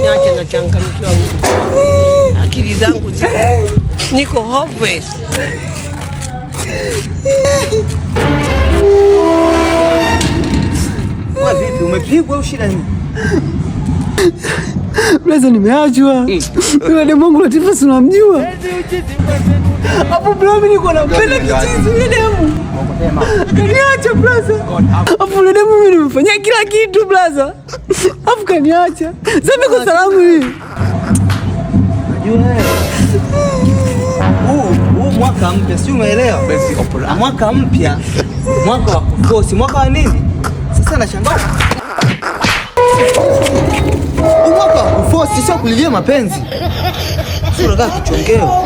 Niache nachanganyikiwa, akili zangu niko hopeless. Vipi, umepigwa au shida nini? Blaza, nimeachwa. Yule demu wangu Latifa, si unamjua? Hapo bro, mimi niko nampenda kichizi yule demu. Kaniacha blaza. Hapo yule demu mimi nimemfanyia kila kitu blaza. Hapo kaniacha. Sasa mimi kosa langu nini? Unajua wewe. Huu mwaka mpya, si umeelewa? Mwaka mpya, mwaka wa kufosi, mwaka wa nini? Sasa nashangaa. Huu mwaka wa kufosi sio kulilia mapenzi. Sio unakaa kichongeo.